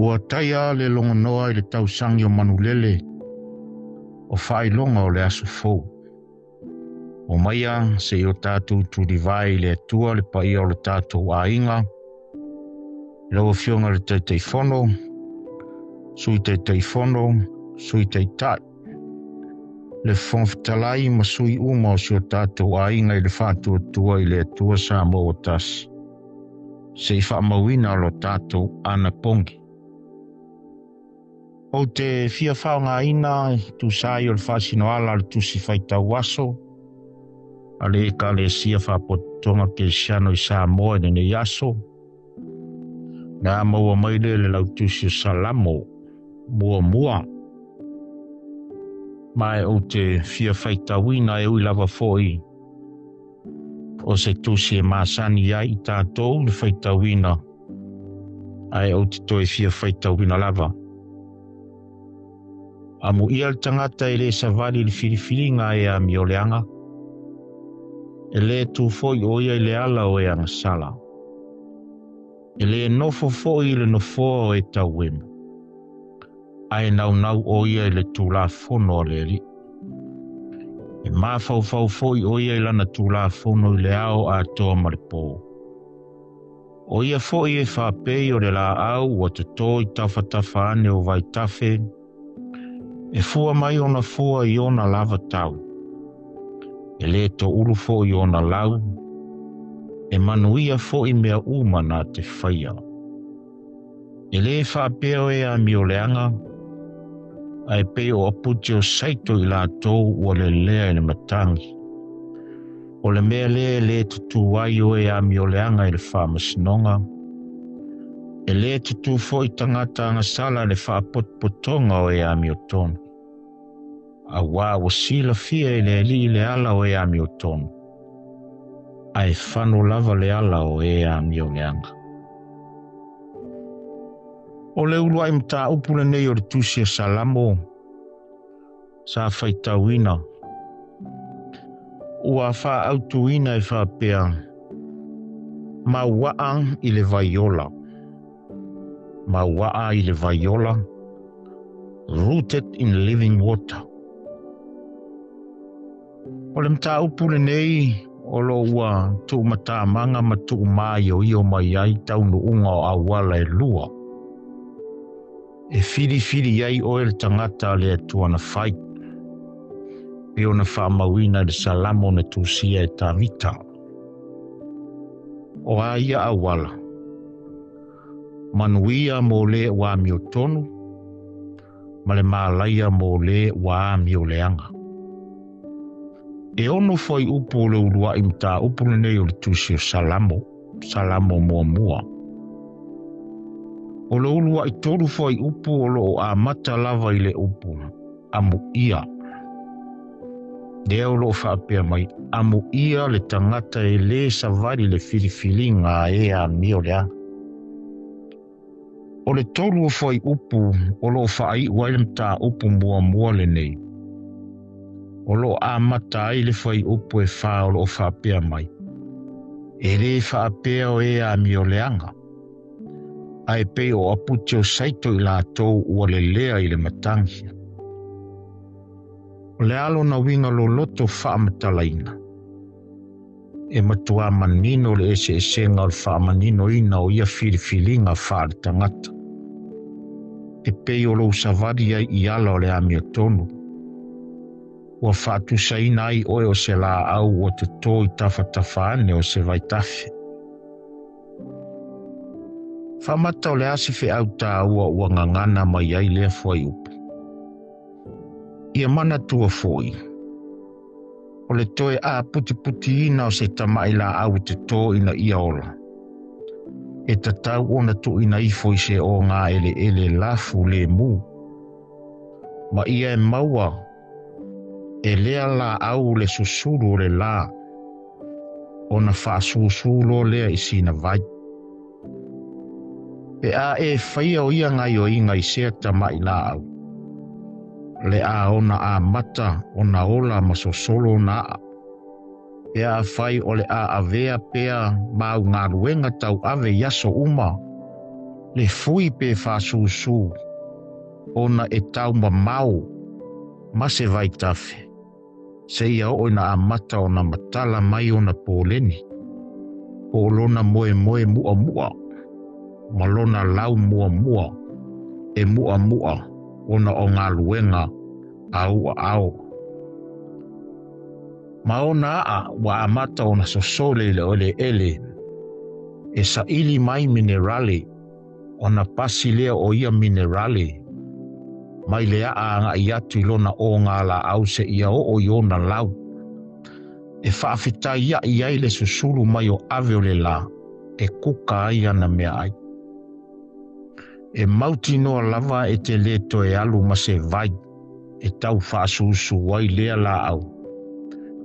Ua taia le logonoa i le tausagi o manulele o faailoga o le aso fou. Omaia seia o tatou tulivae i le Atua le paia o le tatou aiga, lau Afioga i le Taitaifono, Sui Taitaifono, Sui Taitai, le Fofoga Fetalai ma sui uma o si o tatou aiga i le faatuatua i le Atua Samoa ua tasi, se i faamauina lo tatou anapogi. Ou te fia faaaogaina e tusa ai o le faasinoala o le Tusi Faitau Aso a le Ekalesia Faapotopotoga Kerisiano i Samoa i lenei aso, le a maua mai lea i le lautusi o Salamo muamua. Ma e ou te fia faitauina e ui lava foi o se tusi e masani ai i tatou le faitauina, ae ou te toe fia faitauina lava. Amuia le tagata e le savali i le filifiliga e amioleaga, e le tu foi o ia i le ala o e agasala, e le nofo foi i le nofoa o e tauemu, ae naunau o ia i le Tulafono a le Alii. E mafaufau foi o ia i lana Tulafono i le ao atoa ma le pō. O ia foi e faapei o le laau ua toto i tafatafa ane o vaitafe, e fua mai ona fua i ona lava tau. E le toulu foi ona lau, e manuia foi mea uma na te faia. E le faapea o e amioleaga, ae pei o apute o saito i latou ua lelea i le matagi. O le mea lea e le tutū ai o e amioleaga i le faamasinoga, e le tutū foi tagata agasala i le faapotopotoga o e amiotonu. Auā ua silafia e le Alii le ala o e amiotonu, ae fano lava le ala o e amioleaga. O le uluai mataupu lenei o le tusi a Salamo sa faitauina, ua faaautuina e faapea, mauaa i le vaiola, mauaa i le vaiola, rooted in living water. O le mataupu lenei o lo o ua tuumatamaga ma tuumaioio mai ai taunuuga o auala e lua. E filifili ai oe le tagata a le Atua na fai, e ona faamauina i le Salamo na tusia e Tavita. O a ia auala, manuia mo le ua amiotonu, ma le malaia mo le ua amioleaga. E ono fuaiupu o le uluai mataupu lenei o le tusi o Salamo, Salamo muamua. O le uluai tolu fuaiupu o lo o amata lava i le upu, amuia. Lea o lo o faapea mai, amuia le tagata e le savali le filifiliga a e amioleaga. O le tolu o fuaiupu o lo o faaiu ai le mataupu muamua lenei, o lo o amata ai le fuaiupu e fa o lo o faapea mai, e le faapea o e amioleaga, ae pei o apute o saito i latou ua lelea i le matagi. O le a lona uiga loloto faamatalaina, e matua manino le eseesega o le faamaninoina o ia filifiliga faale-tagata. E pei o lou savali ai i ala o le amiotonu, ua faatusaina ai oe o se laau ua toto i tafatafa ane o se vaitafe. Faamata o le a se feau taua ua gagana mai ai lea fuaiupu. Ia manatua foi, o le toe aputiputiina o se tamai laau e toto ina ia ola, e tatau ona tuuina ifo i se ogaeleele lafu lemu, ma ia e maua e lea laau le susulu o le la, ona faasusu loa lea i sina vai. Pe a e faia o ia gaioiga i sea tamai laau, le a ona amata ona ola ma sosolo ona aa. Pe a fai o le a avea pea mau galuega tauave i aso uma, Le fui pe faasusu ona e taumamao ma se vaitafe seia oo ina amata ona matala mai ona poleni po o lona moemoe mu'amu'a ma lona lau muamua e mu'amu'a ona o galuega a ou aao. Ma ona a'a ua amata ona sosole i le eleele e saili mai minerale ona pasi lea o ia minerale mai le a'a aga'i atu i lona ogalaau seia oo i ona lau e faafetaia'i ai le susulu mai o ave o le lā e kuka ai ana meaai. E mautinoa lava e te lē toe alu ma se vai e tau faasusu ai lea laau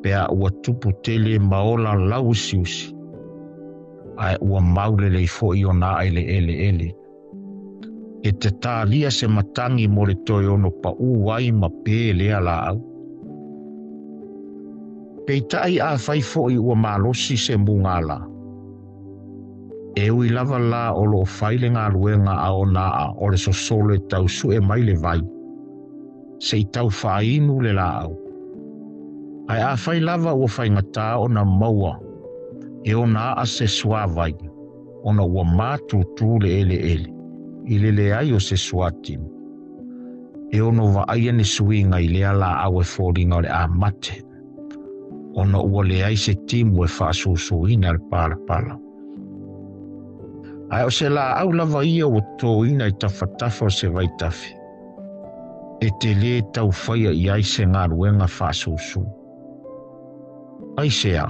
pe a ua tupu tele ma ola lauusiusi ae ua mau lelei fo'i ona a'a i le eleele. E te talia se matagi mo le toe ono pa'ū ai ma pē lea laau. Peitai afai fo'i ua malosi se mugala, e ui lava la o loo fai le galuega a ona a'a o le sosolo e tau su'e mai le vai se'i tau faainu le laau. Ae afai lava ua faigatā ona maua e ona a'a se suāvai ona ua matutū le eleele i le leai o se suatini, e ono vaaia ni suiga i lea laau e foliga o le a mate ona ua leai se timu e faasusuina le palapala. Ae o se laau lava ia ua totoina i tafatafa o se vaitafe, e te lē tau faia i ai se galuega faasusu. Aisea?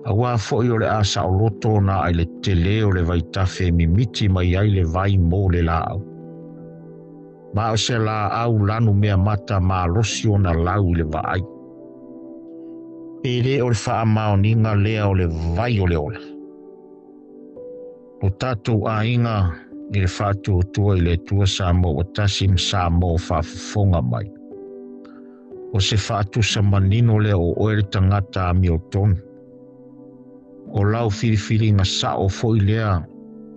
Auā fo'i o le a saoloto ona a'a i le telē o le vaitafe e mimiti mai ai le vai mo le laau. Ma o se laau lanu meamata malosi ona lau i le vaai. E lē o le faamaoniga lea o le vai o le ola. O tatou aiga i le faatuatua i le Atua Samoa ua tasi ma Samoa o faafofoga mai. O se faatusa manino lea o oe le tagata amiotonu. O lau filifiliga sa'o fo'i lea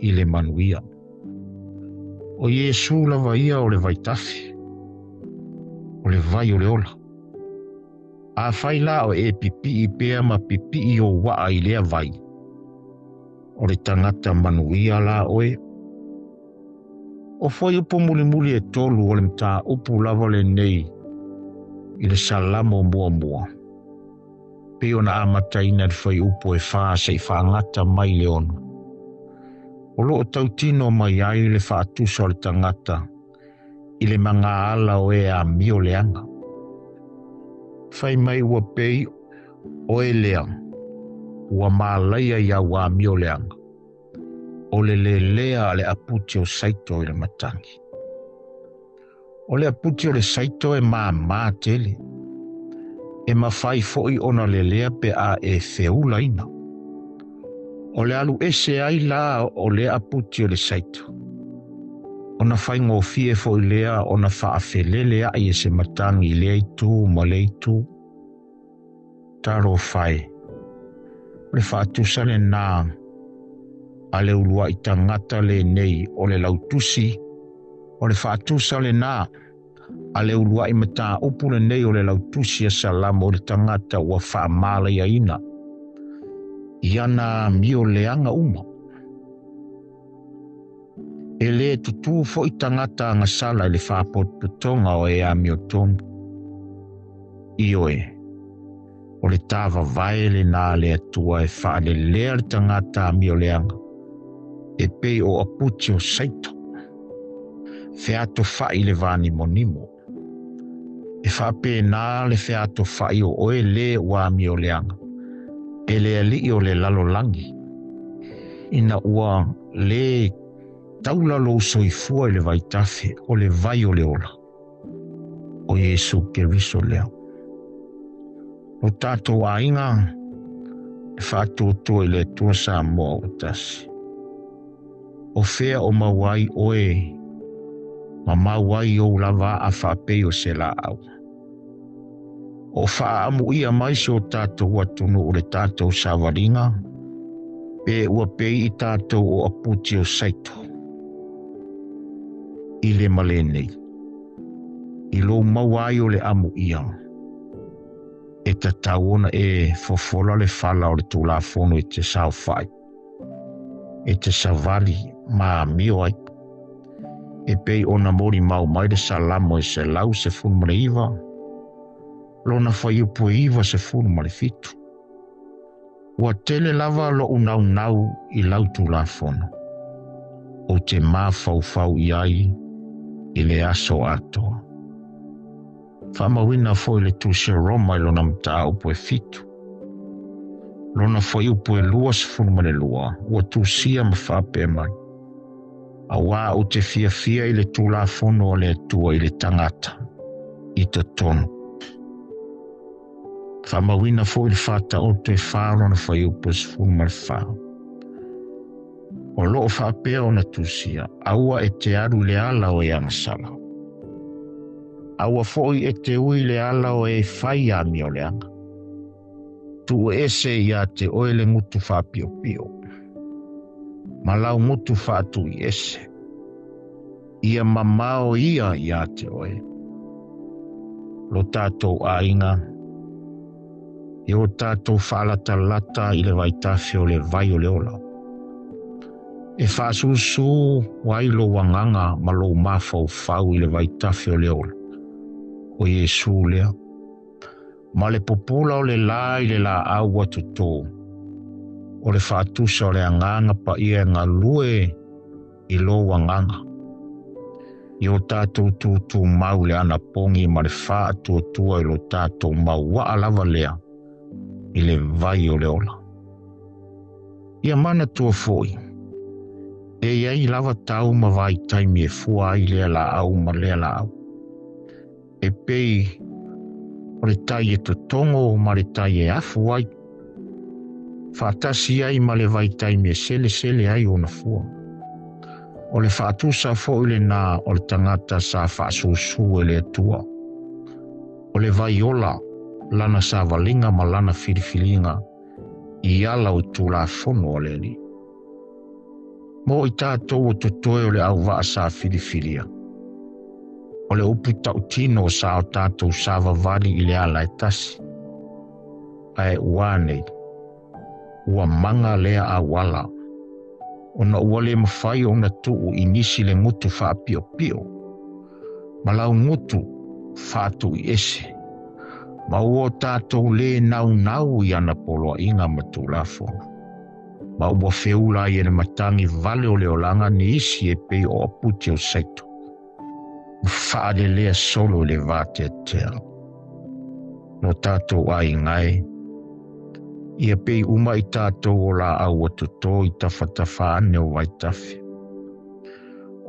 i le manuia. O Iesu lava ia o le vaitafe, o le vai o le ola. Afai la o e pipi'i pea ma pipi'i ou a'a i lea vai, o le tagata manuia la oe. O fuaiupu mulimuli e tolu o le mataupu lava lenei i le Salamo muamua, pei ona amataina i le fuaiupu e 4 se'i faagata mai i le 6. O loo tautino mai ai le faatusa o le tagata i le magaala o e amio leaga. Fai mai ua pei oe lea ua malaia i au amio leaga, o le lelea a le aputi o saito i le matagi. O le aputi o le saito e māmā tele, e mafai fo'i ona lelea pe a e feulaina. O le alu ese ai la o lea aputi o le saito, ona faigofie fo'i lea ona faafeleelea'i e se matagi i lea itu ma lea itu. Talofa e, o le faatusa lenā a le ulua'i tagata lenei o le lautusi, o le faatusa lenā a le ulua'i mataupu lenei o le lautusi a Salamo i le tagata ua faamalaiaina i ana amio leaga uma. E lē tutū fo'i tagata agasala i le faapotopotoga o e amiotonu. Ioe, o le tāvavae lenā a le Atua e faalelea le tagata amio leaga e pei o aputi o saito, featofa'i i le vanimonimo. E faapenā le featofa'i o oe lē ua amio leaga e le ali'i o le lalolagi, ina ua lē taula lou soifua i le vaitafe o le vai o le ola, o Iesu Keriso lea. O tatou aiga e faatuatua i le Atua Samoa ua tasi. O fea o maua ai oe ma mau ai ou lava a'a faapei o se laau. O faaamuia mai si o tatou atunuu le tatou savaliga Pe ua pei i tātou o aputi o saito i le male nei. I lou maua ai o le amu ia. E tatau ona e fofola le fala o le Tulafono e te saofai, e te savali ma amio ai. E pei ona molimau mai le Salamo e 119, lona fuaiupu e 97. Ua tele lava lo'u naunau i lau Tulafono, ou te mafaufau i ai i le aso atoa. Faamauina foi le Tusi a Roma i lona mataupu e 7. Lona fuaiupu e 22, ua tusia ma faapea mai. Auā ou te fiafia i le Tulafono a le Atua i le tagata i totonu. Faamauina foi le Faataoto e 4 lona fuaiupu e 14. O loo faapea ona tusia, aua e te alu i le ala o e agasala. Aua foi e te ui le ala o e fai amioleaga. Tuu ese ia te oe le gutu faapiopio. Ma lau gutu faatui ese. Ia mamao ia ia te oe. Lo tātou aiga. I o tātou faalatalata i le vaitafe o le vai o le ola. E faasusu ai lou agaga ma lou mafaufau i le vaitafe o le ola. O Iesu lea. Ma le pupula o le la i le laau ua totō. O le faatusa o le agaga paia e galue i lou agaga. I o tātou tūtūmau le anapogi ma le faatuatua i lo tātou mauaa lava lea i le vai o le ola. Ia manatua foi, e iai lava tau ma vaitaimi e fua ai lea laau ma lea laau. E pei o le tai e totogo ma le tai e afu ai. Faatasi ai ma le vaitaimi e selesele ai ona fua. O le faatusa foi lenā o le tagata sa faasusu e le Atua. O le vai ola lana savaliga ma lana filifiliga i ala o Tulafono a le Alii. Mo i tātou o totoe o le auvaa sa filifilia. O le upu tautino sa o tātou savavali i le ala e tasi. Ae ua nei, ua maga lea auala. Ona ua le mafai ona tuu i nisi le gutu faapiopio. Ma lau gutu faatui ese. Ma ua o tātou le naunau i ana poloaiga ma Tulafono. Ma ua feula ai e le matagi vale o le olaga ni isi e pei o aputi o saito. Ua faalelea solo i le vateatea. Lo tātou aiga e. Ia pei uma i tātou o laau ua totō i tafatafa ane o vaitafe.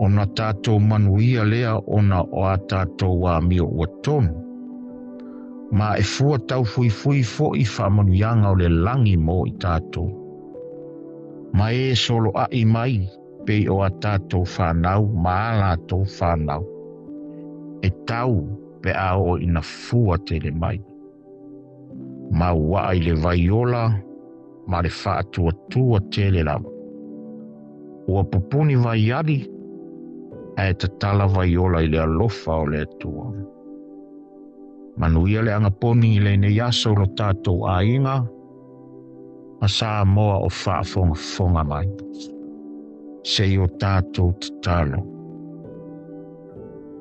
Ona tātou manuia lea ona o a tātou amio ua tonu. Ma e fua taufuifui foi faamanuiaga o le lagi mo i tātou. Ma e soloai mai pei o a tātou whanau ma a latou whanau. E tau pe a oo ina fua tele mai. Mauaa i le vai ola ma le faatuatua tele lava. Ua pupuni vaiali ae tatala vaiola i le alofa o le Atua. Manuia le agaponi i lenei aso lo tātou aiga ma Samoa o faafogafoga mai. Se i o tātou tatalo.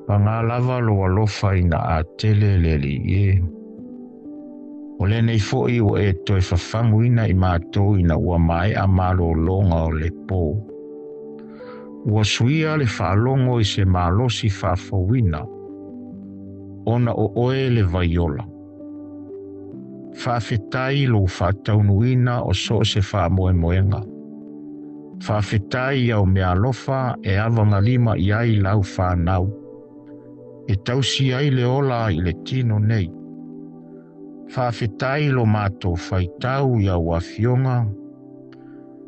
Pagā lava lou alofa ina a tele le Alii e. O lenei foi ua e toe fafaguina i matou ina ua maea malōlōga o le pō. Ua suia le faalogo i se malosi faafouina, ona o oe le vaiola. Faafetai lou faataunuuina o so o se faamoemoega. Faafetai i au meaalofa e avagalima i ai lau whanau. E tausi ai le ola i le tino nei. Faafetai lo mātou faitau i au afioga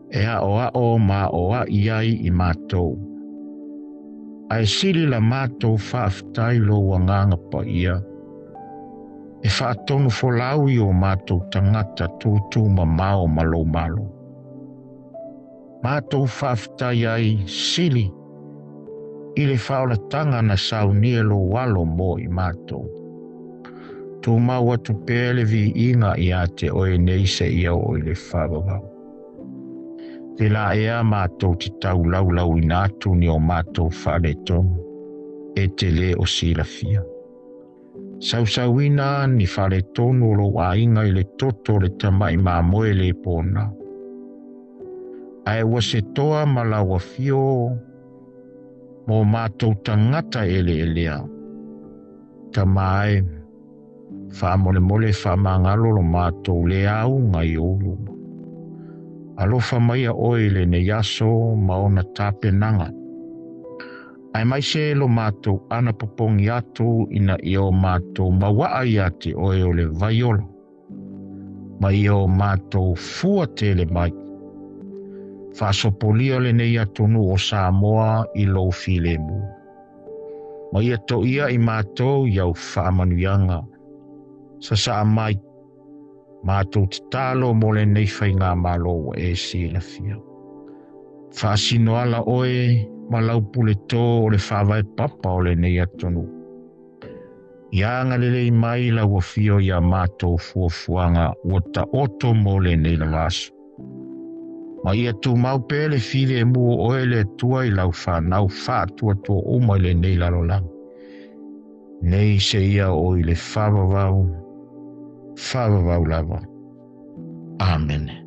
e aoao ma aoai ai i mātou. Ae sili la mātou faafetai lou agaga paia. E faatonufolau i o mātou tagata tūtū mamao ma lou Malo. Matou faafetai ai sili i le faaolataga na saunia e lou alo mo i matou. Tumau atu pea le viiga ia te oe nei seia oo i le faavavau. Te la ea matou te taulaulauina atu ni o matou faaletonu e te lē o silafia. Sausauina ni faaletonu o lou aiga i le toto o le tama'i mamoe le pona. Ae ua se toa ma lau afio mo matou tagata eleelea. Tama e, faamolemole faamagalo lo matou lē auga i ou luma. Alofa maia oe i lenei aso ma ona tapenaga. Aemaise lo matou anapopogi atu ina ia o matou mauaa ia te oe o le vaiola. Ma ia o matou fua tele mai. Faasopolia lenei atunuu o Samoa i lou filemu. Ma ia toia i matou i au faamanuiaga. Sasaa mai, matou tatalo mo lenei faigamalo ua e silafia. Faasinoala oe ma lau puletō o le faavae papa o lenei atunuu. Ia agalelei mai lau afio ia matou fuafuaga ua taoto mo lenei lava aso. Ma ia tumau pea le filemu o oe le Atua i lau fanau faatuatua uma i lenei lalolagi. Nei seia oo i le faavavau, faavavau lava. Amene.